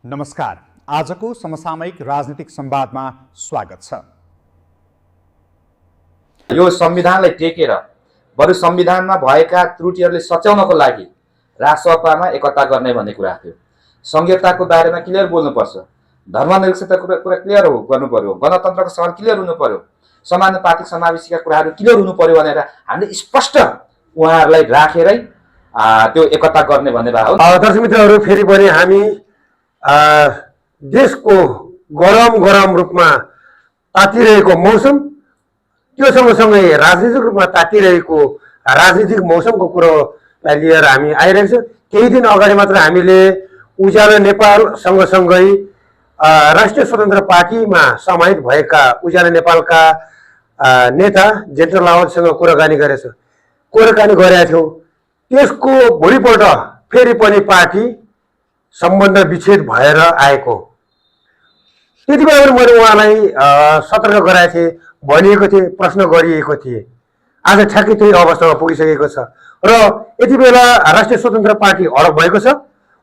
नमस्कार। आजको समसामयिक राजनीतिक संवादमा स्वागत छ। यो संविधानलाई टेकेर बरु संविधानमा भएका त्रुटिहरूले सच्याउनको लागि राष्ट्रसभामा एकता गर्ने भन्ने कुरा थियो। संघीयताको बारेमा क्लियर बोल्नुपर्छ, धर्मनिरपेक्षताको कुरा क्लियर गर्नु पर्यो, गणतन्त्रको सवाल क्लियर हुनु पर्यो, समानुपातिक समावेशीका कुराहरू क्लियर हुनु पर्यो भनेर हामीले स्पष्ट उहाँहरूलाई राखेरै त्यो एकता गर्ने भन्ने भयो। दर्शक मित्रहरू, फेरि पनि हामी देशको गरम रूपमा तातिरहेको मौसम, त्यो सँगसँगै राजनीतिक रूपमा तातिरहेको राजनीतिक मौसमको कुरोलाई लिएर हामी आइरहेको छौँ। केही दिन अगाडि मात्र हामीले उज्यालो नेपाल सँगसँगै राष्ट्रिय स्वतन्त्र पार्टीमा समाहित भएका उज्यालो नेपालका नेता जेन्टल लावतसँग कुराकानी गरेका थियौँ। त्यसको भोलिपल्ट फेरि पनि पार्टी सम्बन्ध विच्छेद भएर आएको। त्यति बेला मैले उहाँलाई सतर्क गराएको थिएँ, भनिएको थिएँ, प्रश्न गरिएको थिएँ। आज ठ्याक्कै त्यही अवस्थामा पुगिसकेको छ र यति बेला राष्ट्रिय स्वतन्त्र पार्टी अलग भएको छ,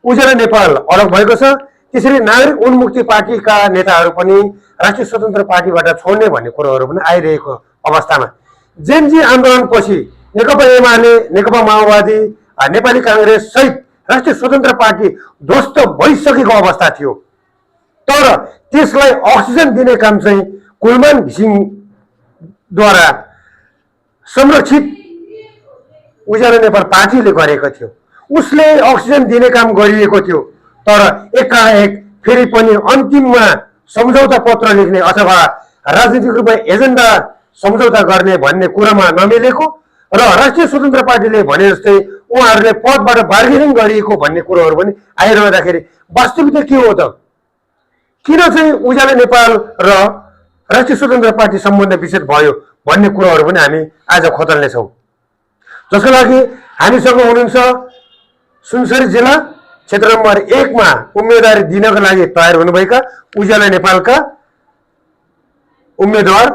उज्यालो नेपाल अलग भएको छ। त्यसरी नागरिक उन्मुक्ति पार्टीका नेताहरू पनि राष्ट्रिय स्वतन्त्र पार्टीबाट छोड्ने भन्ने कुरोहरू पनि आइरहेको अवस्थामा जेनजी आन्दोलनपछि नेकपा एमाले, नेकपा माओवादी, नेपाली काङ्ग्रेस सहित राष्ट्रिय स्वतन्त्र पार्टी ध्वस्त भइसकेको अवस्था थियो। तर त्यसलाई अक्सिजन दिने काम चाहिँ कुलमान घिसिङद्वारा संरक्षित उज्यालो नेपाल पार्टीले गरेको थियो। उसले अक्सिजन दिने काम गरिएको थियो। तर एकाएक फेरि पनि अन्तिममा सम्झौता पत्र लेख्ने अथवा राजनीतिक रूपमा एजेन्डा सम्झौता गर्ने भन्ने कुरामा नमिलेको र राष्ट्रिय स्वतन्त्र पार्टीले भने जस्तै उहाँहरूले पदबाट बार्गेनिङ गरिएको भन्ने कुरोहरू पनि आइरहँदाखेरि वास्तविकता के हो त? किन चाहिँ उज्यालो नेपाल र राष्ट्रिय स्वतन्त्र पार्टी सम्बन्ध विच्छेद भयो भन्ने कुरोहरू पनि हामी आज खोतल्नेछौँ। जसको लागि हामीसँग हुनुहुन्छ सुनसरी जिल्ला क्षेत्र नम्बर 1 मा उम्मेदवारी दिनका लागि तयार हुनुभएका उज्यालो नेपालका उम्मेदवार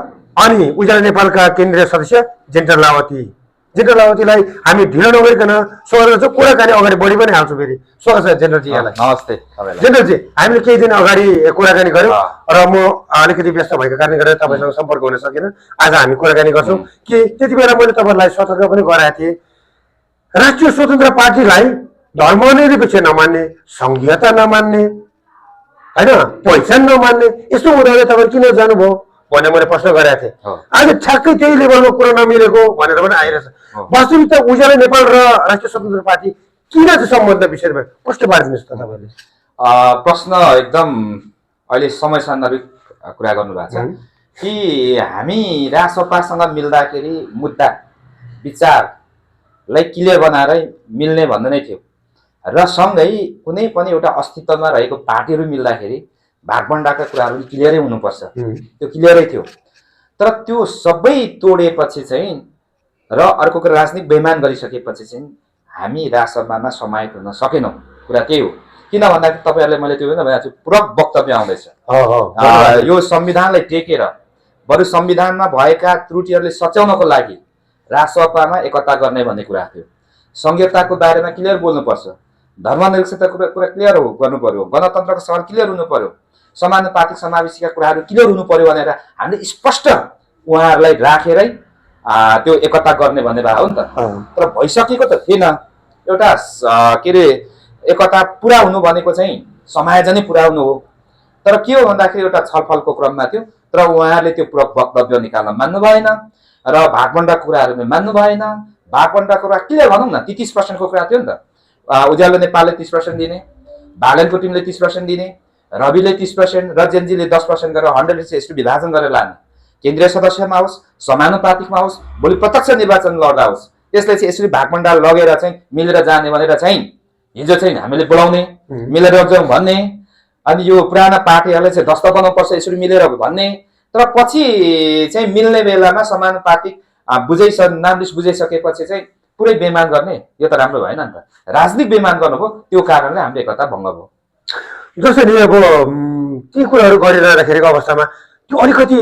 अनि उज्यालो नेपालका केन्द्रीय सदस्य जेन्टल लावतीलाई हामी ढिलो नगरिकन स्वागत गर्छौँ। कुराकानी अगाडि बढी पनि हाल्छौँ। फेरि स्वागत छ जेन्टलजी यहाँलाई। नमस्ते जेन्टलजी, हामीले केही दिन अगाडि कुराकानी गऱ्यौँ र म अलिकति व्यस्त भएको कारणले गर्दा तपाईँसँग सम्पर्क हुन सकिनँ। आज हामी कुराकानी गर्छौँ कि त्यति बेला मैले तपाईँलाई सतर्क पनि गराएको थिएँ, राष्ट्रिय स्वतन्त्र पार्टीलाई धर्मनिरपेक्ष नमान्ने, संघीयता नमान्ने, होइन, पहिचान नमान्ने, यस्तो हुँदा तपाईँ किन जानुभयो भनेर मैले प्रश्न गरेको थिएँ। आज ठ्याक्कै त्यही लेभलमा कुरा नमिलेको भनेर पनि आइरहेछ। वास्तविकता उज्यालो नेपाल र राष्ट्रिय स्वतन्त्र पार्टी किन चाहिँ सम्बन्ध विषय भयो? प्रश्न पारिदिनुहोस् त तपाईँले। प्रश्न एकदम अहिले समय सान्दर्भिक कुरा गर्नुभएको छ कि हामी रासपासँग मिल्दाखेरि मुद्दा विचारलाई क्लियर बनाएरै मिल्ने भन्ने नै थियो र सँगै कुनै पनि एउटा अस्तित्वमा रहेको पार्टीहरू मिल्दाखेरि भागभण्डाका कुराहरू क्लियरै हुनुपर्छ, त्यो क्लियरै थियो। तर त्यो सबै तोडेपछि चाहिँ र अर्को कुरा राजनीतिक बेइमान गरिसकेपछि चाहिँ हामी राजसभामा समाहित हुन सकेनौँ। कुरा त्यही हो। किन भन्दाखेरि तपाईँहरूले मैले त्यो भनेको छु, पूरक वक्तव्य आउँदैछ। यो संविधानलाई टेकेर बरु संविधानमा भएका त्रुटिहरूले सच्याउनको लागि राष्ट्रसभामा एकता गर्ने भन्ने कुरा थियो। संघीयताको बारेमा क्लियर बोल्नुपर्छ, धर्मनिरपेक्षताको कुरा क्लियर गर्नु पर्यो, गणतन्त्रको सवाल क्लियर हुनु पर्यो, समानुपातिक समावेशीका कुराहरू क्लियर हुनु पर्यो भनेर हामीले स्पष्ट उहाँहरूलाई राखेरै त्यो एकता गर्ने भन्ने भयो नि त। तर भइसकेको त थिएन। एउटा के अरे एकता पुरा हुनु भनेको चाहिँ समायोजनै पुरा हुनु हो। तर के हो भन्दाखेरि एउटा छलफलको क्रममा थियो, तर उहाँहरूले त्यो पूरक वक्तव्य निकाल्न मान्नु भएन र भागभण्डा कुराहरू मान्नु भएन। भागभण्डा कुरा क्लियर भनौँ न, 33% को कुरा थियो नि त। उज्यालो नेपालले 30% दिने, बालनको टिमले 30% दिने, रविले 30% र जेनजीले 10% गरेर 100 यसको विभाजन गरेर लाने, केन्द्रीय सदस्यमा होस्, समानुपातिकमा होस्, भोलि प्रत्यक्ष निर्वाचन लड्दा होस्, त्यसलाई चाहिँ यसरी भागभण्डा लगेर चाहिँ मिलेर जाने भनेर चाहिँ हिजो चाहिँ हामीले बोलाउने, मिलेर जाउँ भन्ने, अनि यो पुराना पार्टीहरूले चाहिँ ध्वस्त बनाउनुपर्छ यसरी मिलेर भन्ने। तर पछि चाहिँ मिल्ने बेलामा समानुपातिक नाम लिस्ट बुझाइसकेपछि चाहिँ पुरै बेइमान गर्ने, यो त राम्रो भएन नि त। राजनीतिक बेइमान गर्नुभयो, त्यो कारणले हाम्रो एकता भङ्ग भयो। जसरी अब ती कुराहरू गरिरहँदाखेरिको अवस्थामा त्यो अलिकति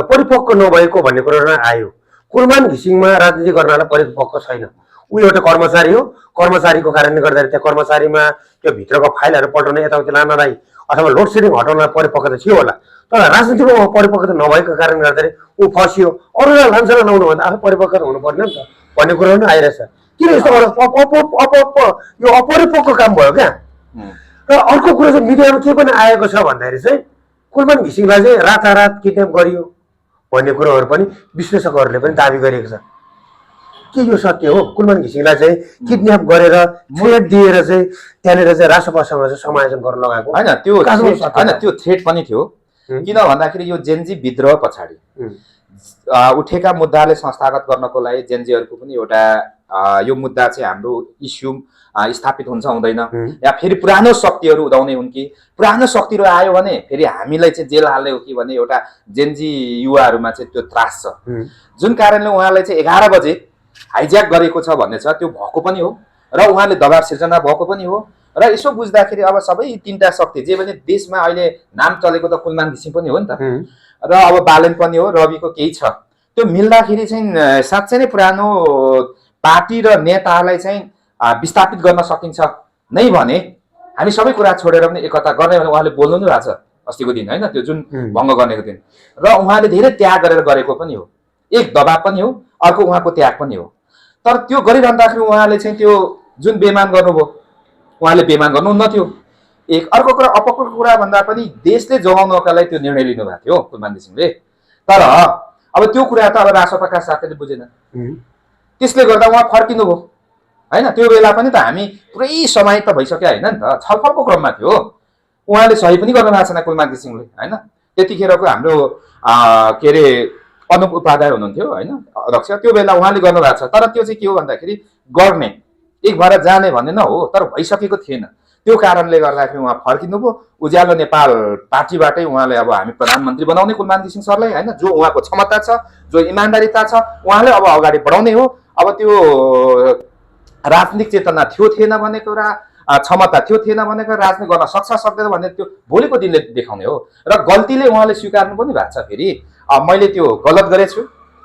परिपक्व नभएको भन्ने कुरा आयो। कुलमान घिसिङमा राजनीति गर्नलाई परिपक्व छैन। ऊ एउटा कर्मचारी हो। कर्मचारीको कारणले गर्दा त्यहाँ कर्मचारीमा त्यो भित्रको फाइलहरू पल्टाउने, यताउति लानलाई अथवा लोड सेडिङ हटाउन परिपक्वता थियो होला, तर राजनीतिको परिपक्वता नभएको कारणले गर्दाखेरि ऊ फसियो। अरूलाई लान्छ लाउनु भन्दा आफै परिपक्व हुनुपर्ने नि त भन्ने कुरो पनि आइरहेछ। किन यस्तो यो अपरिपक्व काम भयो क्या। र अर्को कुरो चाहिँ मिडियामा के पनि आएको छ भन्दाखेरि चाहिँ कुलमान घिसिङलाई चाहिँ रातारात किडन्याप गरियो भन्ने कुरोहरू पनि विश्लेषकहरूले पनि दाबी गरेको छ। के यो सत्य हो? कुलमान घिसिङलाई चाहिँ किडन्याप गरेर थ्रेट दिएर चाहिँ त्यहाँनिर चाहिँ रासपासँग चाहिँ समायोजन गर्न लगाएको होइन? त्यो थ्रेट पनि थियो। किन भन्दाखेरि यो जेनजी विद्रोह पछाडि उठेका मुद्दाले संस्थागत गर्नको लागि जेनजीहरूको पनि एउटा यो मुद्दा चाहिँ हाम्रो इस्यु स्थापित हुन्छ हुँदैन, या फेरि पुरानो शक्तिहरू उदाउने हुन् कि पुरानो शक्तिहरू आयो भने फेरि हामीलाई चाहिँ जेल हाल्ने हो कि भन्ने एउटा जेनजी युवाहरूमा चाहिँ त्यो त्रास छ। जुन कारणले उहाँलाई चाहिँ 11 बजे हाइज्याक गरेको छ भन्ने छ, त्यो भएको पनि हो र उहाँले दबाब सिर्जना भएको पनि हो। र यसो बुझ्दाखेरि अब सबै तीनटा शक्ति जे भने देशमा अहिले नाम चलेको त कुलमान घिसिङ पनि हो नि त, र अब बालेन पनि हो, रविको केही छ, त्यो मिल्दाखेरि चाहिँ साँच्चै नै पुरानो पार्टी र नेताहरूलाई चाहिँ विस्थापित गर्न सकिन्छ नै भने हामी सबै कुरा छोडेर पनि एकता गर्ने भने उहाँले बोल्नु नै भएको छ अस्तिको दिन, होइन? त्यो जुन भङ्ग गर्नेको दिन, र उहाँले धेरै त्याग गरेर गरेको पनि हो। एक दबाब पनि हो, अर्को उहाँको त्याग पनि हो। तर त्यो गरिरहँदाखेरि उहाँले चाहिँ त्यो जुन बेमान गर्नुभयो, उहाँले बेमान गर्नुहुन्न थियो। एक अर्को कुरा अपको कुरा भन्दा पनि देशले जोगाउनका लागि त्यो निर्णय लिनुभएको थियो कुलमान घिसिङले। तर अब त्यो कुरा त अब रासपाका साथीले बुझेन, त्यसले गर्दा उहाँ फर्किनुभयो, होइन? त्यो बेला पनि त हामी पुरै समय त भइसक्यो होइन नि त, छलफलको क्रममा थियो। उहाँले सही पनि गर्नु भएको छैन कुलमान घिसिङले, होइन? त्यतिखेरको हाम्रो के अरे अनुप उपाध्याय हुनुहुन्थ्यो, होइन, अध्यक्ष, त्यो बेला उहाँले गर्नुभएको छ। तर त्यो चाहिँ के हो भन्दाखेरि गर्ने एक भएर जाने भन्ने न हो, तर भइसकेको थिएन। त्यो कारणले गर्दाखेरि उहाँ फर्किनुभयो। उज्यालो नेपाल पार्टीबाटै उहाँले अब हामी प्रधानमन्त्री बनाउने कुलमान घिसिङ सरलाई, होइन, जो उहाँको क्षमता छ, जो इमान्दारिता छ, उहाँले अब अगाडि बढाउने हो। अब त्यो राजनीतिक चेतना थियो थिएन भन्ने कुरा, क्षमता थियो थिएन भन्ने कुरा, राजनीति गर्न सक्छ सक्दैन भन्ने त्यो भोलिको दिनले देखाउने हो। र गल्तीले उहाँले स्वीकार्नु पनि भएको छ। फेरि मैले त्यो गलत गरेछु,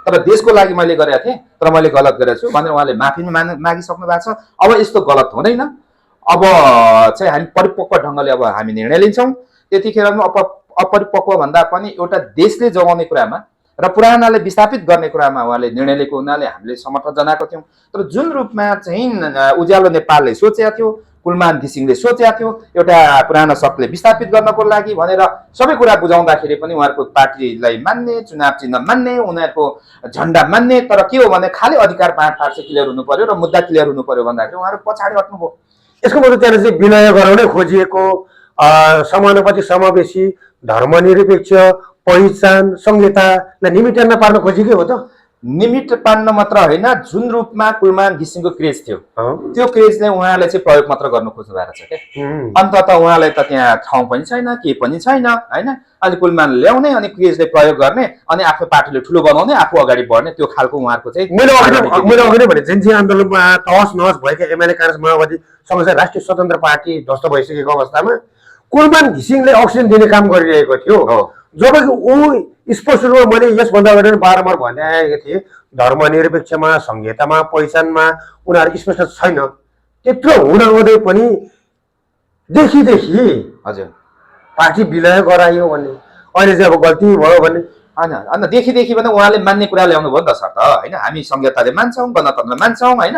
तर देशको लागि मैले गरेको थिएँ, तर मैले गलत गरेछु भनेर उहाँले माफी मागिसक्नु भएको छ। अब यस्तो गलत हुँदैन, अब चाहिँ हामी परिपक्व ढङ्गले अब हामी निर्णय लिन्छौँ। त्यतिखेर अपरिपक्व भन्दा पनि एउटा देशले जोगाउने कुरामा र पुरानाले विस्थापित गर्ने कुरामा उहाँले निर्णय लिएको हुनाले हामीले समर्थन जनाएको थियौँ। तर जुन रूपमा चाहिँ उज्यालो नेपालले सोचेको थियो, कुलमान घिसिङले सोचेको थियो, एउटा पुरानो शक्तिले विस्थापित गर्नको लागि भनेर सबै कुरा बुझाउँदाखेरि पनि उहाँहरूको पार्टीलाई मान्ने, चुनाव चिन्ह मान्ने, उनीहरूको झन्डा मान्ने, तर के हो भने खालि अधिकार बाँडफाँड चाहिँ क्लियर हुनु पर्यो र मुद्दा क्लियर हुनु पर्यो भन्दाखेरि उहाँहरू पछाडि हट्नुभयो। यसको मतलब त्यहाँ चाहिँ विलय गराउनै खोजिएको समानुपातिक समावेशी धर्मनिरपेक्ष पहिचान संहितालाई निमिट्याउन पार्न खोजेकै हो त? निमिट पार्न मात्र होइन, जुन रूपमा कुलमान घिसिङको क्रेज थियो त्यो क्रेजले उहाँले चाहिँ प्रयोग मात्र गर्नु खोज्नु भएको छ क्या। अन्तत उहाँलाई त त्यहाँ ठाउँ पनि छैन, के पनि छैन, होइन? अनि कुलमान ल्याउने, अनि क्रेजले प्रयोग गर्ने, अनि आफ्नो पार्टीले ठुलो बनाउने, आफू अगाडि बढ्ने, त्यो खालको उहाँहरूको चाहिँ मैले अघि नै भने जेनजी आन्दोलनमा तहस नहस भएका एमाले काङ्ग्रेस माओवादीसँग चाहिँ राष्ट्रिय स्वतन्त्र पार्टी ध्वस्त भइसकेको अवस्थामा कुलमान घिसिङले अक्सिजन दिने काम गरिरहेको थियो। जबकि ऊ स्पष्ट रूपमा मैले यसभन्दा अगाडि बारम्बार भनिआएको थिएँ, धर्मनिरपेक्षमा, संहितामा, पहिचानमा उनीहरू स्पष्ट छैन। त्यत्रो हुँदाहुँदै पनि देखि हजुर पार्टी विलय गरायो भन्ने, अहिले चाहिँ अब गल्ती भयो भने होइन देखि भने उहाँले मान्ने कुरा ल्याउनु भयो नि त सर त, होइन? हामी संहिताले मान्छौँ, गणतन्त्र मान्छौँ, होइन?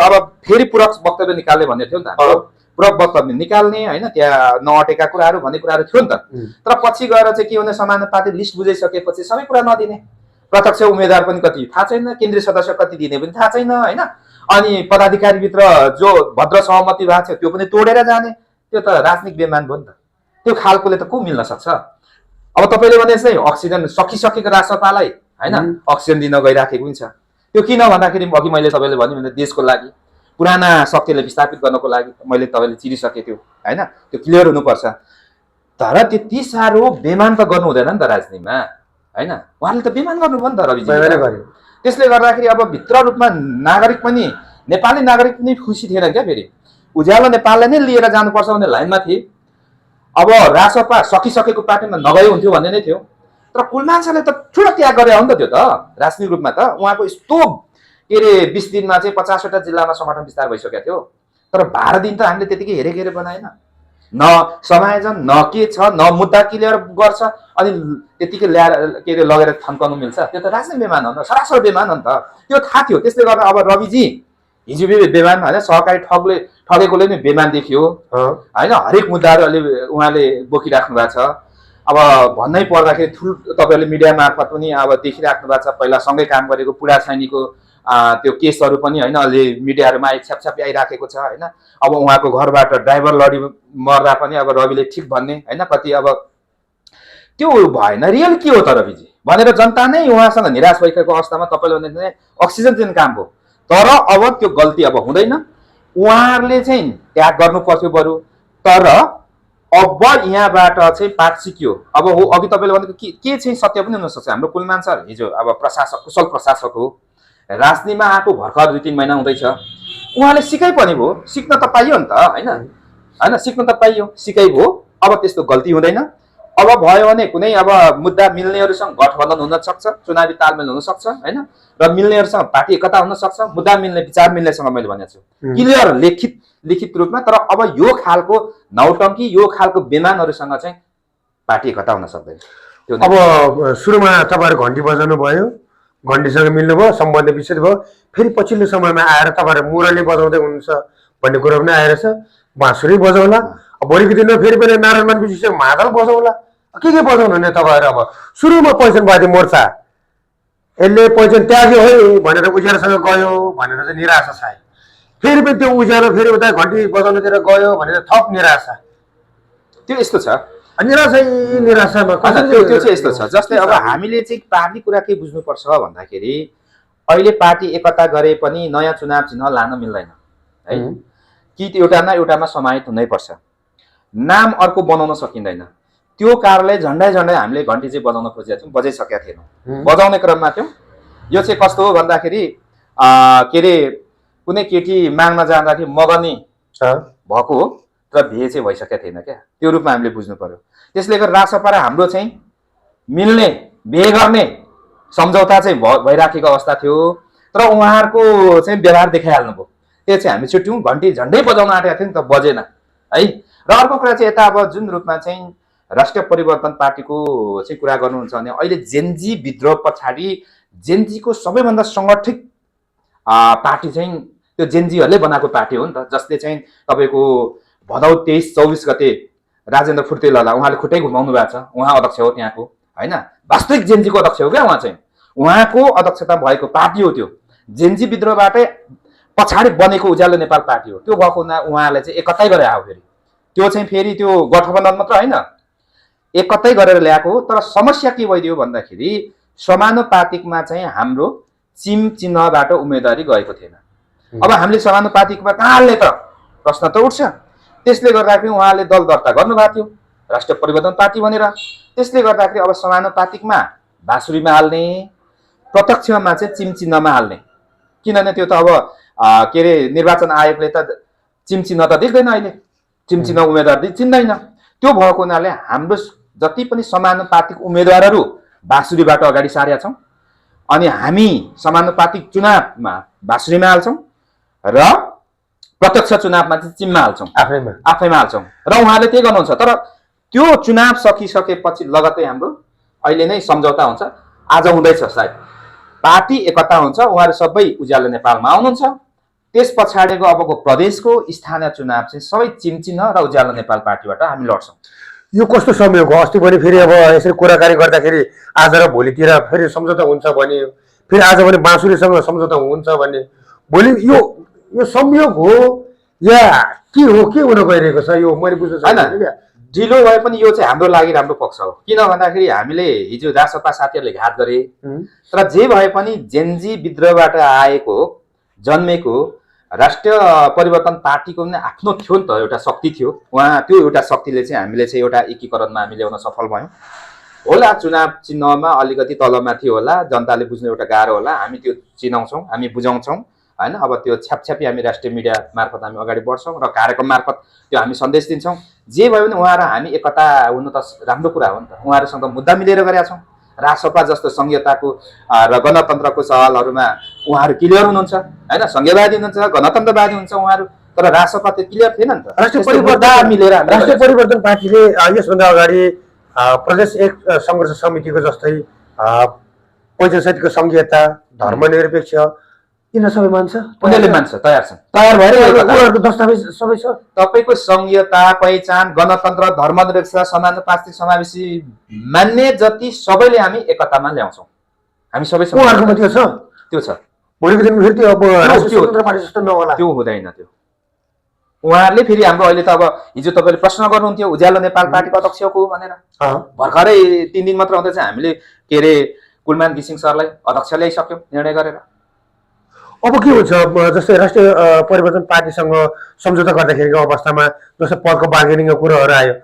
अब फेरि पूरक वक्तव्य निकाल्ने भन्ने थियो नि त, पूरक वक्तव्य निकाल्ने, होइन? त्यहाँ नअटेका कुराहरू भन्ने कुराहरू थियो नि त। तर पछि गएर चाहिँ के भने समानुपातिक लिस्ट बुझाइसकेपछि सबै कुरा नदिने, प्रत्यक्ष उम्मेदवार पनि कति थाहा छैन, केन्द्रीय सदस्य कति दिने पनि थाहा छैन, होइन? अनि पदाधिकारीभित्र जो भद्र सहमति भएको थियो त्यो पनि तोडेर जाने, त्यो त राजनीतिक बेमान भयो नि त। त्यो खालकोले त को मिल्न सक्छ? अब तपाईँले भने चाहिँ अक्सिजन सकिसकेको राजसपालाई, होइन, अक्सिजन दिन गइराखेको पनि छ। त्यो किन भन्दाखेरि अघि मैले तपाईँले भन्यो भने देशको लागि, पुराना शक्तिलाई विस्थापित गर्नको लागि मैले तपाईँले चिरिसकेको थियो, होइन? त्यो क्लियर हुनुपर्छ। तर त्यति साह्रो बेमान त गर्नु हुँदैन नि त राजनीतिमा, होइन? उहाँले त बेमान गर्नुभयो नि त रविजी। त्यसले गर्दाखेरि अब भित्र रूपमा नागरिक पनि, नेपाली नागरिक पनि खुसी थिएन क्या। फेरि उज्यालो नेपाललाई नै लिएर जानुपर्छ भन्ने लाइनमा थिए। अब रासपा सकिसकेको पार्टीमा नगए हुन्थ्यो भन्ने नै थियो। तर कुलमान सरले त ठुलो त्याग गरे हो नि त, त्यो त राजनीतिक रूपमा त उहाँको यस्तो के अरे 20 दिनमा चाहिँ 50वटा जिल्लामा सङ्गठन विस्तार भइसकेको थियो। तर 12 दिन त हामीले त्यतिकै हेरेको बनाएन। न समायोजन न के छ, न मुद्दा क्लियर गर्छ, अनि त्यतिकै ल्याएर के अरे लगेर थन्काउनु मिल्छ? त्यो त राजनीतिक बेमान हो नि त, सरासर बेमान हो नि त। त्यो थाहा थियो। त्यसले गर्दा अब रविजी हिजो बेमान होइन, सहकारी ठगेकोले नै बेमान देखियो होइन। हरेक मुद्दाहरू अहिले उहाँले बोकिराख्नु भएको छ। अब भन्नै पर्दाखेरि तपाईँहरूले मिडिया मार्फत पनि अब देखिराख्नु भएको छ, पहिला सँगै काम गरेको पुरा छैनीको त्यो केसहरू पनि होइन अहिले मिडियाहरूमा छ्यापछ्यापी आइराखेको छ होइन। अब उहाँको घरबाट ड्राइभर लडी मर्दा पनि अब रविले ठिक भन्ने होइन, कति अब त्यो भएन। रियल के हो त रविजी भनेर जनता नै उहाँसँग निराश भइसकेको अवस्थामा तपाईँले भने अक्सिजन दिने काम हो। तर अब त्यो गल्ती अब हुँदैन, उहाँहरूले चाहिँ त्याग गर्नु पर्थ्यो बरु। तर अब यहाँबाट चाहिँ पाठ सिक्यो। अब हो अघि तपाईँले भनेको के चाहिँ सत्य पनि हुनसक्छ। हाम्रो कुलमान सर हिजो अब प्रशासक, कुशल प्रशासक हो, राजनीतिमा आएको भर्खर 2-3 महिना हुँदैछ। उहाँले सिकाइ पनि भयो, सिक्न त पाइयो नि त होइन होइन, सिक्न त पाइयो, सिकाइ भयो। अब त्यस्तो गल्ती हुँदैन। अब भयो भने कुनै अब मुद्दा मिल्नेहरूसँग गठबन्धन हुन सक्छ, चुनावी तालमेल हुन सक्छ होइन, र मिल्नेहरूसँग पार्टी एकता हुन सक्छ, मुद्दा मिल्ने विचार मिल्नेसँग मैले भनेको छु क्लियर लिखित रूपमा। तर अब यो खालको नौटङ्की, यो खालको बेमानहरूसँग चाहिँ पार्टी एकता हुन सक्दैन। त्यो अब सुरुमा तपाईँहरू घन्टी बजाउनु भयो, घन्टीसँग मिल्नुभयो, सम्बन्ध विच्छेद भयो। फेरि पछिल्लो समयमा आएर तपाईँहरू मुरली बजाउँदै हुनुहुन्छ भन्ने कुरो पनि आएर छ। बाँसुरी बजाउला, भोलिको दिनमा फेरि पनि नारायणमान विशेष मादल बजाउला, के बजाउनु हुने तपाईँहरू? अब सुरुमा पहिचानवादी मोर्चा यसले पहिचान त्याग्यो है भनेर उज्यालोसँग गयो भनेर चाहिँ निराशा छ। फेरि पनि त्यो उज्यालो फेरि उता घन्टी बजाउनुतिर गयो भनेर थप निराशा। त्यो यस्तो छ, निराशामा त्यो चाहिँ यस्तो छ। जस्तै अब हामीले चाहिँ पार्टी कुरा के बुझ्नुपर्छ भन्दाखेरि अहिले पार्टी एकता गरे पनि नयाँ चुनाव चिन्ह लान मिल्दैन है। कि एउटामा समाहित हुनैपर्छ, नाम अर्को बनाउन सकिँदैन। त्यो कारणले झन्डै हामीले घन्टी चाहिँ बजाउन खोजेका थियौँ, बजाइसकेका थिएनौँ, बजाउने क्रममा थियौँ। यो चाहिँ कस्तो हो भन्दाखेरि के अरे कुनै केटी माग्न जाँदाखेरि मगनी भएको हो, तर बिहे चाहिँ भइसकेका थिएन क्या। त्यो रूपमा हामीले बुझ्नु पर्यो। त्यसले गर्दा रासपा र हाम्रो चाहिँ मिल्ने, बिहे गर्ने सम्झौता चाहिँ भइराखेको अवस्था थियो। तर उहाँहरूको चाहिँ व्यवहार देखाइहाल्नुभयो। त्यो चाहिँ हामी छुट्यौँ, घन्टी झन्डै बजाउन आँटेका थियौँ त बजेन है। र अर्को कुरा चाहिँ यता अब जुन रूपमा चाहिँ राष्ट्रिय परिवर्तन पार्टीको चाहिँ कुरा गर्नुहुन्छ भने अहिले जेनजी विद्रोह पछाडि जेनजीको सबैभन्दा सङ्गठित पार्टी चाहिँ त्यो जेनजीहरूले बनाएको पार्टी हो नि त। जसले चाहिँ तपाईँको भदौ 23-24 गते राजेन्द्र फुर्तेललाई उहाँले खुट्टै घुमाउनु भएको छ। उहाँ अध्यक्ष हो त्यहाँको होइन, वास्तविक जेनजीको अध्यक्ष हो क्या उहाँ चाहिँ। उहाँको अध्यक्षता भएको पार्टी हो त्यो। जेनजी विद्रोहबाटै पछाडि बनेको उज्यालो नेपाल पार्टी हो। त्यो भएको उहाँले चाहिँ एकतै गरेर आयो। फेरि त्यो चाहिँ फेरि त्यो गठबन्धन मात्र होइन, एकतै गरेर ल्याएको हो। तर समस्या के भइदियो भन्दाखेरि समानुपातिकमा चाहिँ हाम्रो चिम चिन्हबाट उम्मेदवारी गएको थिएन। अब हामीले समानुपातिकमा कहाँ हाल्ने त प्रश्न त उठ्छ। त्यसले गर्दाखेरि उहाँले दल दर्ता गर्नुभएको थियो राष्ट्रिय परिवर्तन पार्टी भनेर। त्यसले गर्दाखेरि अब समानुपातिकमा बाँसुरीमा हाल्ने, प्रत्यक्षमा चाहिँ चिम चिन्हमा हाल्ने। किनभने त्यो त अब के अरे निर्वाचन आयोगले त चिम चिन्ह त देख्दैन, अहिले चिम चिन्ह उम्मेदवार चिन्दैन। त्यो भएको हुनाले हाम्रो जति पनि समानुपातिक उम्मेदवारहरू बाँसुरीबाट अगाडि सारेका छौँ, अनि हामी समानुपातिक चुनावमा बाँसुरीमा हाल्छौँ र प्रत्यक्ष चुनावमा चाहिँ चिममा हाल्छौँ, आफैमा हाल्छौँ। र उहाँले त्यही गर्नुहुन्छ। तर त्यो चुनाव सकिसकेपछि लगत्तै हाम्रो अहिले नै सम्झौता हुन्छ, आज हुँदैछ सायद, पार्टी एकता हुन्छ। उहाँहरू सबै उज्यालो नेपालमा आउनुहुन्छ। त्यस पछाडिको अबको प्रदेशको स्थानीय चुनाव चाहिँ सबै चिमचिन्ह र उज्यालो नेपाल पार्टीबाट हामी लड्छौँ। यो कस्तो समय हो? अस्ति पनि फेरि अब यसरी कुराकानी गर्दाखेरि आज र भोलितिर फेरि सम्झौता हुन्छ भने, फेरि आज भने बाँसुरीसँग सम्झौता हुन्छ भने, भोलि यो संयोग हो या के हो? के हुन गइरहेको छ यो मैले बुझ्न सक्दिनँ क्या। ढिलो भए पनि यो चाहिँ हाम्रो लागि राम्रो पक्ष हो। किन भन्दाखेरि हामीले हिजो रासपा साथीहरूले घात गरे, तर जे भए पनि जेनजी विद्रोहबाट आएको जन्मेको राष्ट्रिय परिवर्तन पार्टीको पनि आफ्नो थियो नि त, एउटा शक्ति थियो। उहाँ त्यो एउटा शक्तिले चाहिँ हामीले चाहिँ एउटा एकीकरणमा हामी ल्याउन सफल भयौँ होला। चुनाव चिन्हमा अलिकति तलमाथि होला, जनताले बुझ्नु एउटा गाह्रो होला। हामी त्यो चिनाउँछौँ, हामी बुझाउँछौँ होइन। अब त्यो छ्यापछ्यापी हामी राष्ट्रिय मिडिया मार्फत हामी अगाडि बढ्छौँ र कार्यक्रम मार्फत त्यो हामी सन्देश दिन्छौँ। जे भयो भने उहाँ र हामी एकता हुनु त राम्रो कुरा हो नि त। उहाँहरूसँग मुद्दा मिलेर गरेका छौँ। रासपा जस्तो संघीयताको र गणतन्त्रको सवालहरूमा उहाँहरू क्लियर हुनुहुन्छ होइन, संघीयवादी हुनुहुन्छ, गणतन्त्रवादी हुन्छ उहाँहरू। तर रासपा त्यो क्लियर थिएन नि त। राष्ट्रिय त्यस्तो मुद्दा परिवर्तन मिलेर हामीले राष्ट्रिय गरेको परिवर्तन पार्टीले यसभन्दा अगाडि प्रदेश एक सङ्घर्ष समितिको जस्तै पैँसठीको सङ्घीयता धर्मनिरपेक्ष यिनीहरू सबै मान्छ छ। उनीहरूले मान्छ, तयार छन्। तयार भएर उनीहरूको दस्तावेज सबै छ। तपाईँको संघीयता, पहिचान, गणतन्त्र, धर्मनिरपेक्षता, समानुपातिक समावेशी मान्ने जति सबैले हामी एकतामा ल्याउँछौँ। हामी सबै उहाँहरूकोमा त्यो छ। त्यो छ। भोलिको दिनमा फेरि त्यो अब राष्ट्रिय त्यो- स्वतन्त्र पार्टी जस्तो नहोला। त्यो हुँदैन। त्यो उहाँहरूले फेरि हाम्रो अहिले त अब हिजो तपाईँले प्रश्न गर्नुहुन्थ्यो उज्यालो नेपाल पार्टीको अध्यक्ष को भनेर। भर्खरै 3 दिन मात्र हुँदै चाहिँ हामीले के अरे कुलमान घिसिङ सरलाई अध्यक्ष ल्याइसक्यौँ निर्णय गरेर। अब के हुन्छ जस्तै राष्ट्रिय परिवर्तन पार्टीसँग सम्झौता गर्दाखेरिको अवस्थामा जस्तै पदको बार्गेनिङको कुरोहरू आयो,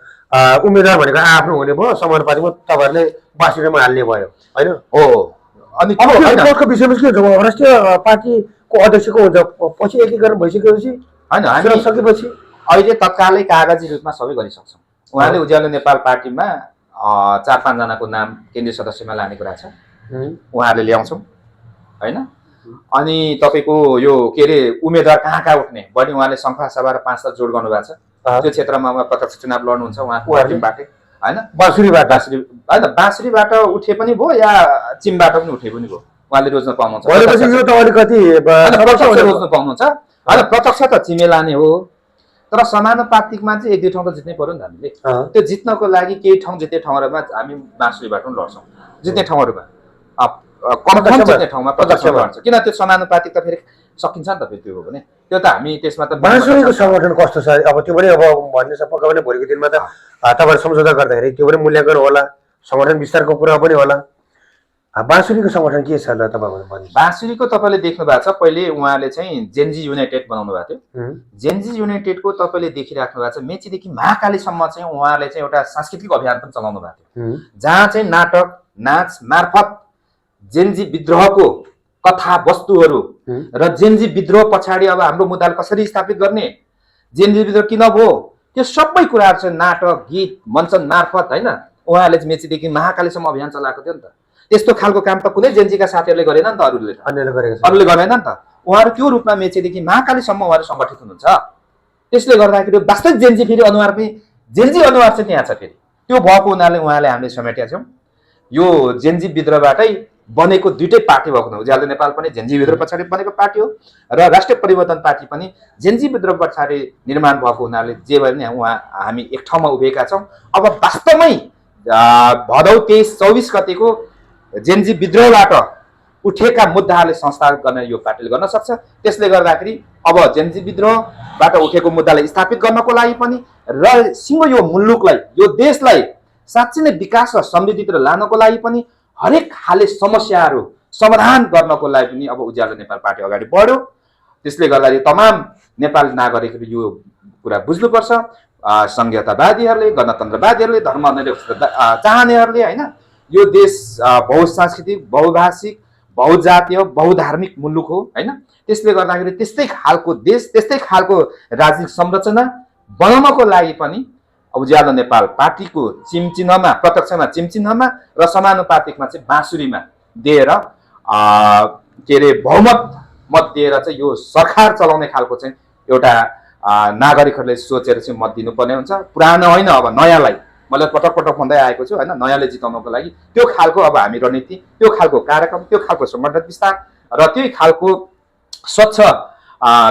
उम्मेदवार भनेको आफ्नो हुने भयो, समानुपातिकमा तपाईँहरूले बासिरामा हाल्ने भयो होइन। हो अनि अब त्यो होइन पदको विषयमा के हुन्छ, राष्ट्रिय पार्टीको अध्यक्षको हुन्छ पछि एकीकरण भइसकेपछि होइन हामी सकेपछि अहिले तत्कालै कागजी रूपमा सबै गरिसक्छौँ। उहाँले उज्यालो नेपाल पार्टीमा 4-5 जनाको नाम केन्द्रीय सदस्यमा लाने कुरा छ, उहाँहरूले ल्याउँछौँ होइन। अनि तपाईँको यो के अरे उम्मेदवार कहाँ उठ्ने बढी उहाँले सङ्खुवासभा र 5 जोड गर्नुभएको छ। त्यो क्षेत्रमा उहाँ प्रत्यक्ष चुनाव लड्नुहुन्छ उहाँको टिमबाटै होइन। बाँसुरीबाट होइन बाँसुरीबाट उठे पनि भयो या चिमबाट पनि उठे पनि भयो, उहाँले रोज्न पाउनुहुन्छ। भनेपछि यो त अलिकति प्रत्यक्ष रोज्न पाउनुहुन्छ होइन। प्रत्यक्ष त चिमे लाने हो, तर समानुपातिकमा चाहिँ 1-2 ठाउँ त जित्नै पर्यो नि त हामीले। त्यो जित्नको लागि केही ठाउँ जित्ने ठाउँहरूमा हामी बाँसुरीबाट पनि लड्छौँ। जित्ने ठाउँहरूमा कन्फर्म जित्ने ठाउँमा प्रत्यक्ष लड्छ। किन त्यो समानुपातिक त फेरि सकिन्छ नि त। फेरि त्यो हो भने त्यो त हामी त्यसमा त बाँसुरीको संगठन कस्तो छ अब त्यो पनि अब भन्ने छ पक्का पनि भोलिको दिनमा त तपाईँहरू सम्झौता गर्दाखेरि त्यो पनि मूल्याङ्कन होला, संगठन विस्तारको कुरा पनि होला। बाँसुरीको संगठन के छ र तपाईँहरू भन्नु। बाँसुरीको तपाईँले देख्नु भएको छ पहिले उहाँले चाहिँ जेनजी युनाइटेड बनाउनु भएको थियो। जेनजी युनाइटेडको तपाईँले देखिराख्नु भएको छ मेचीदेखि महाकालीसम्म चाहिँ उहाँले चाहिँ एउटा सांस्कृतिक अभियान पनि चलाउनु भएको थियो, जहाँ चाहिँ नाटक नाच मार्फत जेनजी विद्रोहको कथा वस्तुहरू र जेनजी विद्रोह पछाडि अब हाम्रो मुद्दालाई कसरी स्थापित गर्ने, जेनजी विद्रोह किन भयो, त्यो सबै कुराहरू चाहिँ नाटक गीत मञ्चन मार्फत होइन उहाँले चाहिँ मेचीदेखि महाकालीसम्म अभियान चलाएको थियो नि त। त्यस्तो खालको काम त कुनै जेनजीका साथीहरूले गरेन नि त, अरूले गरेन नि त। उहाँहरू त्यो रूपमा मेचीदेखि महाकालीसम्म उहाँहरू सङ्गठित हुनुहुन्छ। त्यसले गर्दाखेरि वास्तविक जेनजी फेरि अनुहार पनि जेनजी अनुहार चाहिँ त्यहाँ छ। फेरि त्यो भएको हुनाले उहाँले हामीले समेटेका छौँ। यो जेनजी विद्रोहबाटै बनेको दुइटै पार्टी भएको हुँदा उज्यालो नेपाल पनि जेनजी विद्रोह पछाडि बनेको पार्टी हो र राष्ट्रिय परिवर्तन पार्टी पनि जेनजी विद्रोह पछाडि निर्माण भएको हुनाले जे भए पनि उहाँ हामी एक ठाउँमा उभिएका छौँ। अब वास्तवमै भदौ 23-24 गतेको जेनजी विद्रोहबाट उठेका मुद्दाहरूले संस्थागत गर्न यो पार्टीले गर्न सक्छ। त्यसले गर्दाखेरि अब जेनजी विद्रोहबाट उठेको मुद्दालाई स्थापित गर्नको लागि पनि र सिङ्गो यो मुलुकलाई यो देशलाई साँच्चै नै विकास र समृद्धितिर लानको लागि पनि हरेक खाले समस्याहरू समाधान गर्नको लागि पनि अब उज्यालो नेपाल पार्टी अगाडि बढ्यो। त्यसले गर्दाखेरि तमाम नेपाली नागरिकहरू यो कुरा बुझ्नुपर्छ। संघीयतावादीहरूले, गणतन्त्रवादीहरूले, धर्मनिरपेक्षता चाहनेहरूले होइन, यो देश बहुसांस्कृतिक बहुभाषिक बहुजातीय बहुधार्मिक मुलुक हो होइन। त्यसले गर्दाखेरि त्यस्तै खालको देश त्यस्तै खालको राजनीतिक संरचना बनाउनको लागि पनि उज्यालो नेपाल पार्टीको चिमचिन्हमा प्रत्यक्षमा चिमचिन्हमा र समानुपातिकमा चाहिँ बाँसुरीमा दिएर के अरे बहुमत मत दिएर चाहिँ यो सरकार चलाउने खालको चाहिँ एउटा नागरिकहरूले सोचेर चाहिँ मत दिनुपर्ने हुन्छ। पुरानो होइन अब नयाँलाई मैले पटक भन्दै आएको छु होइन, नयाँले जिताउनको लागि त्यो खालको अब हामी रणनीति, त्यो खालको कार्यक्रम, त्यो खालको सङ्गठन विस्तार र त्यही खालको स्वच्छ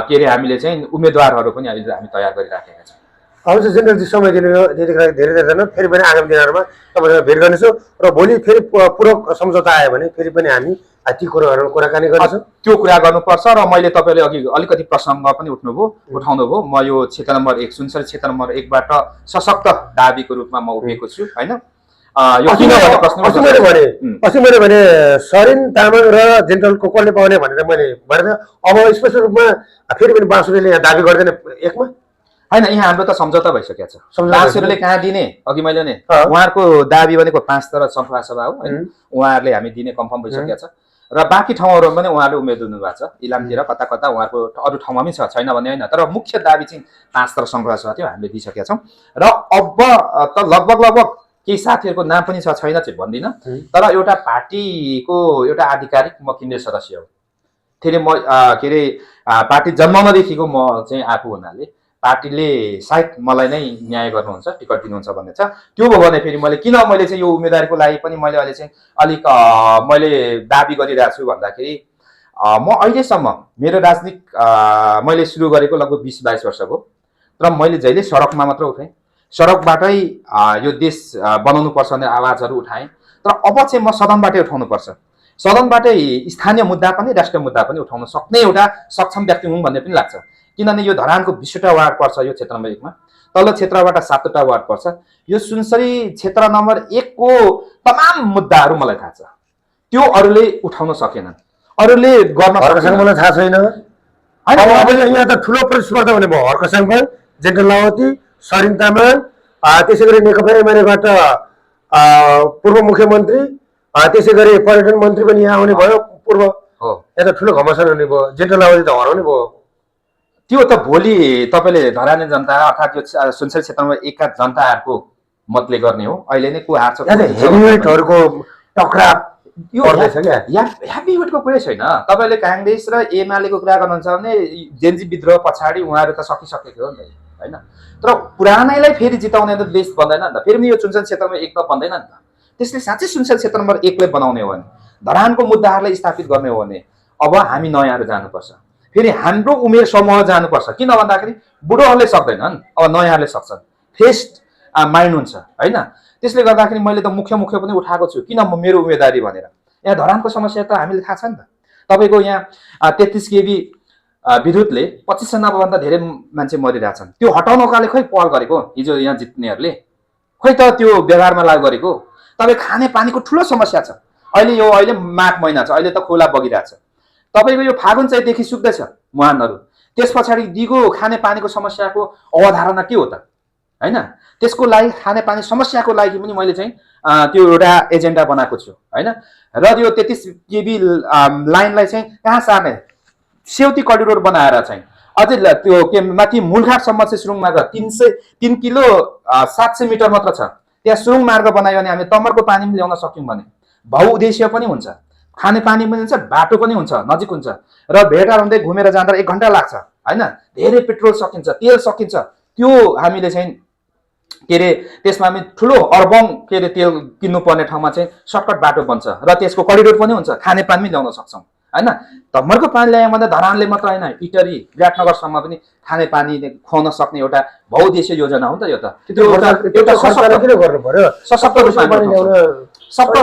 के अरे हामीले चाहिँ उम्मेदवारहरू पनि अहिले हामी तयार गरिराखेका छौँ। हुन्छ जेनरलजी समय दिनु त्यतिखेर धेरै धन्यवाद। फेरि पनि आगामी दिनहरूमा तपाईँसँग भेट गर्नेछौँ र भोलि फेरि पूरक सम्झौता आयो भने फेरि पनि हामी ती कुराहरू कुराकानी गर्नेछौँ। त्यो कुरा गर्नुपर्छ र मैले तपाईँले अघि अलिकति प्रसङ्ग पनि उठाउनु भयो। म यो क्षेत्र नम्बर 1 सुनसरी क्षेत्र नम्बर 1बाट सशक्त दाबीको रूपमा म उभिएको छु होइन। अस्ति मैले भने सरिन तामाङ र जेनरलको कसले पाउने भनेर मैले भनेर अब स्पष्ट रूपमा फेरि पनि बाँसुरीले यहाँ दाबी गर्दैन एकमा होइन। यहाँ हाम्रो त सम्झौता भइसकेको छ। बाँसुरीले कहाँ दिने अघि मैले भने उहाँहरूको दाबी भनेको 5 तर सङ्खुवासभा हो होइन, उहाँहरूले हामी दिने कन्फर्म भइसकेको छ र बाँकी ठाउँहरूमा पनि उहाँले उम्मेद हुनुभएको छ। इलामतिर कता कता उहाँहरूको अरू ठाउँमा पनि छैन भने होइन, तर मुख्य दाबी चाहिँ 5 तर सङ्खुवासभा थियो हामीले दिइसकेका छौँ। र अब त लगभग केही साथीहरूको नाम पनि छैन चाहिँ भन्दिनँ, तर एउटा पार्टीको एउटा आधिकारिक म केन्द्रीय सदस्य हो। फेरि म के अरे पार्टी जन्माउनदेखिको म चाहिँ आएको हुनाले पार्टीले सायद मलाई नै न्याय गर्नुहुन्छ, टिकट दिनुहुन्छ भन्ने छ। त्यो भयो भने फेरि मैले चाहिँ यो उम्मेदवारीको लागि पनि मैले अहिले चाहिँ अलिक मैले दाबी गरिरहेको छु भन्दाखेरि म अहिलेसम्म मेरो राजनीतिक मैले सुरु गरेको लगभग 20-22 वर्ष भयो। तर मैले जहिले सडकमा मात्र उठेँ, सडकबाटै यो देश बनाउनु पर्छ भन्ने आवाजहरू उठाएँ। तर अब चाहिँ म सदनबाटै उठाउनुपर्छ, सदनबाटै स्थानीय मुद्दा पनि राष्ट्रिय मुद्दा पनि उठाउन सक्ने एउटा सक्षम व्यक्ति हुँ भन्ने पनि लाग्छ। किनभने यो धरानको 20वटा वार्ड पर्छ, यो क्षेत्र नम्बर 1 मा तल्लो क्षेत्रबाट 7वटा वार्ड पर्छ। यो सुनसरी क्षेत्र नम्बर 1 को तमाम मुद्दाहरू मलाई थाहा छ, त्यो अरूले उठाउन सकेनन्, अरूले गर्न हर्कसँग मलाई थाहा छैन। यहाँ त ठुलो प्रतिस्पर्धा हुने भयो, हर्कसँग, जेन्टल लावती, सरिन तामाङ, त्यसै गरी नेकपा एमालेबाट पूर्व मुख्यमन्त्री, त्यसै गरी पर्यटन मन्त्री पनि यहाँ आउने भयो पूर्व। यहाँ त ठुलो घमासान हुने भयो, जेन्टल लावती त हराउने भयो। त्यो त भोलि तपाईँले धराने जनता अर्थात् यो सुनसरी क्षेत्रमा 1 का जनताहरूको मतले गर्ने हो। अहिले नै को हार्छ हेभीवेटहरूको टक्राव यो हेभीवेटको कुरै छैन। तपाईँले काङ्ग्रेस र एमालेको कुरा गर्नुहुन्छ भने जेन्जी विद्रोह पछाडि उहाँहरू त सकिसकेको हो नि त, होइन? तर पुरानैलाई फेरि जिताउने त देश बन्दैन नि त, फेरि पनि यो सुनसरी क्षेत्रमा 1 त बन्दैन नि त। त्यसले साँच्चै सुनसरी क्षेत्र नम्बर 1 लाई बनाउने हो भने, धरानको मुद्दाहरूलाई स्थापित गर्ने हो भने अब हामी नयाँहरू जानुपर्छ, फेरि हाम्रो उमेर समूह जानुपर्छ। किन भन्दाखेरि बुढोहरूले सक्दैनन्, अब नयाँहरूले सक्छन्, फ्रेस माइन्ड हुन्छ, होइन? त्यसले गर्दाखेरि मैले त मुख्य पनि उठाएको छु, किन मेरो उम्मेदवारी भनेर। यहाँ धरानको समस्या त हामीले थाहा छ नि त। तपाईँको यहाँ 33 केबी विद्युतले 2500 नभन्दा धेरै मान्छे मरिरहेछन्, त्यो हटाउनकाले खै पहल गरेको हिजो यहाँ जित्नेहरूले, खै त त्यो व्यवहारमा लागू गरेको। तपाईँ खाने पानीको ठुलो समस्या छ, अहिले माघ महिना छ, अहिले त खोला बगिरहेछ। तपाईँको यो फागुन चैतदेखि सुक्दैछ मुहानहरू, त्यस पछाडि दिगो खाने पानीको समस्याको अवधारणा के हो त, होइन? त्यसको लागि खानेपानी समस्याको लागि पनि मैले चाहिँ त्यो एउटा एजेन्डा बनाएको छु, होइन? र यो 33 केबी लाइनलाई चाहिँ कहाँ सार्ने, सेउती करिडोर बनाएर चाहिँ अझै त्यो के माथि मूलघाटसम्म चाहिँ सुरुङ मार्ग 3 किलो 700 मिटर मात्र छ, त्यहाँ सुरुङ मार्ग बनायो भने हामी तमरको पानी पनि ल्याउन सक्यौँ भने बहुउद्देश्य पनि हुन्छ, खाने पानी पनि हुन्छ, बाटो पनि हुन्छ, नजिक हुन्छ। र भेटार हुँदै घुमेर जाँदा 1 घन्टा लाग्छ, होइन? धेरै पेट्रोल सकिन्छ, तेल सकिन्छ। त्यो हामीले चाहिँ के अरे त्यसमा हामी ठुलो अर्बौं के अरे तेल किन्नुपर्ने ठाउँमा चाहिँ सर्टकट बाटो बन्छ र त्यसको करिडोर पनि हुन्छ, खाने पानी पनि ल्याउन सक्छौँ, होइन? तमरको पानी ल्यायौँ भने धरानले मात्र होइन, इटरी विराटनगरसम्म पनि खाने पानी खुवाउन सक्ने एउटा बहुउद्देश्य योजना हो नि त यो त। एउटा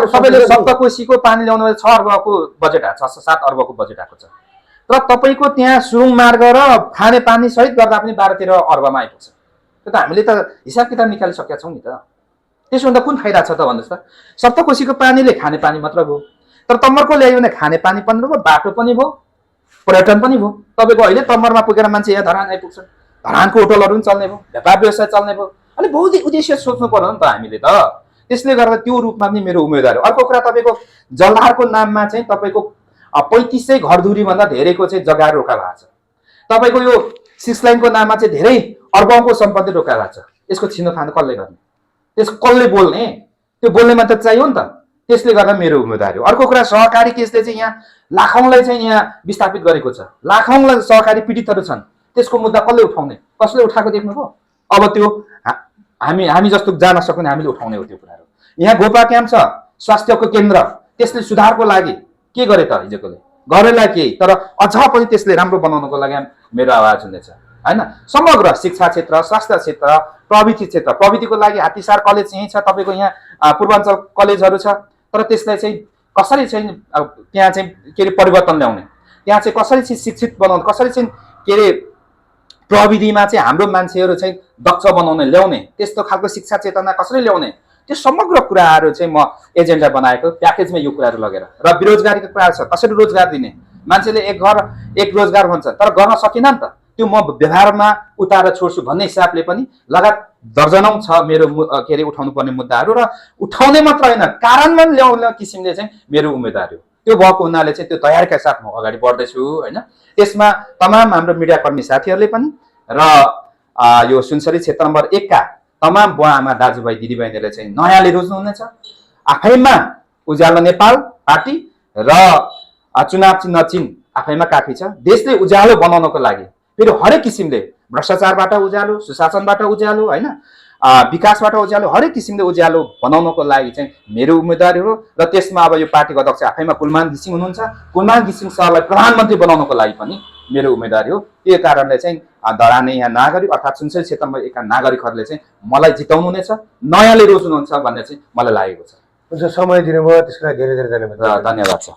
तपाईँले सप्तकोशीको पानी ल्याउनु 6 अर्बको बजेट आएको छ, 7 अर्बको बजेट आएको छ। तर तपाईँको त्यहाँ सुरुङ मार्ग र खाने पानी सहित गर्दा पनि 12-13 अर्बमा आइपुग्छ। त्यो त हामीले त हिसाब किताब निकालिसकेका छौँ नि त। त्यसभन्दा कुन फाइदा छ त भन्नुहोस् त? सप्तकोशीको पानीले खाने पानी मात्र भयो, तर तमरको ल्यायो भने खाने पानी पनि भयो, बाटो पनि भयो, पर्यटन पनि भयो। तपाईँको अहिले तमरमा पुगेर मान्छे यहाँ धरान आइपुग्छ, धरानको होटलहरू पनि चल्ने भयो, व्यापार व्यवसाय चल्ने भयो। अलिक बहुत उद्देश्य सोच्नु पर्यो नि त हामीले त। त्यसले गर्दा त्यो रूपमा पनि मेरो उम्मेदवार हो। अर्को कुरा, तपाईँको जलधारको नाममा चाहिँ तपाईँको 3500 घरधुरीभन्दा धेरैको चाहिँ जग्गा रोका भएको छ। तपाईँको यो 6 लाइनको नाममा चाहिँ धेरै अर्बौंको सम्पत्ति रोका भएको छ। यसको छिनोफानो कसले गर्ने, त्यसको कसले बोल्ने, त्यो बोल्ने मात्र चाहियो नि त। त्यसले गर्दा मेरो उम्मेदवारी हो। अर्को कुरा, सहकारी केसले चाहिँ यहाँ लाखौंलाई चाहिँ यहाँ विस्थापित गरेको छ, लाखौंलाई सहकारी पीडितहरू छन्, त्यसको मुद्दा कसले उठाउने, कसले उठाएको देख्नुभयो? अब त्यो हामी जस्तो जान सक्ने हामीले उठाउने हो त्यो कुराहरू। यहाँ गोपा क्याम्प छ, स्वास्थ्यको केन्द्र, त्यसले सुधारको लागि के गरे त हिजोकोले? गरेला केही, तर अझ पनि त्यसले राम्रो बनाउनको लागि मेरो आवाज हुनेछ, होइन? समग्र शिक्षा क्षेत्र, स्वास्थ्य क्षेत्र, प्रविधि क्षेत्र, प्रविधिको लागि हात्तीसार कलेज यहीँ छ, तपाईँको यहाँ पूर्वाञ्चल कलेजहरू छ, तर त्यसलाई चाहिँ कसरी चाहिँ त्यहाँ चाहिँ के अरे परिवर्तन ल्याउने, त्यहाँ चाहिँ कसरी चाहिँ शिक्षित बनाउने, कसरी चाहिँ के अरे प्रविधिमा चाहिँ हाम्रो मान्छेहरू चाहिँ दक्ष बनाउने ल्याउने, त्यस्तो खालको शिक्षा चेतना कसरी ल्याउने, त्यो समग्र कुराहरू चाहिँ म एजेन्डा बनाएको प्याकेजमा यो कुराहरू लगेर। र बेरोजगारीको कुरा छ, कसरी रोजगार दिने, मान्छेले 1 घर 1 रोजगार भन्छ, तर गर्न सकिन नि त। त्यो म व्यवहारमा उतारेर छोड्छु भन्ने हिसाबले पनि लगात दर्जनौं छ मेरो के अरे उठाउनु पर्ने मुद्दाहरू, र उठाउने मात्र होइन कार्यान्वयन ल्याउने किसिमले चाहिँ मेरो उम्मेदवारी हो। त्यो भएको हुनाले चाहिँ त्यो तयारीका साथ म अगाडि बढ्दैछु, होइन? त्यसमा तमाम हाम्रो मिडियाकर्मी साथीहरूले पनि र यो सुनसरी क्षेत्र नम्बर 1 का तमाम बुवा आमा दाजुभाइ दिदीबहिनीहरूले चाहिँ नयाँले रोज्नुहुनेछ। आफैमा उज्यालो नेपाल पार्टी र चुनाव चिन्ह आफैमा काफी छ। देशले उज्यालो बनाउनको लागि फेरि हरेक किसिमले भ्रष्टाचारबाट उज्यालो, सुशासनबाट उज्यालो, होइन, विकासबाट उज्यालो, हरेक किसिमले उज्यालो बनाउनको लागि चाहिँ मेरो उम्मेदवारी हो। र त्यसमा अब यो पार्टीको अध्यक्ष आफैमा कुलमान घिसिङ हुनुहुन्छ। कुलमान घिसिङ सरलाई प्रधानमन्त्री बनाउनको लागि पनि मेरो उम्मेदवारी हो। त्यो कारणले चाहिँ धरानी यहाँ नागरिक अर्थात् सुनसरी क्षेत्रमा एका नागरिकहरूले चाहिँ मलाई जिताउनु नै छ, नयाँले रोज्नुहुन्छ भन्ने चाहिँ मलाई लागेको छ। हुन्छ, समय दिनुभयो त्यसको लागि धेरै धेरै धन्यवाद। धन्यवाद छ।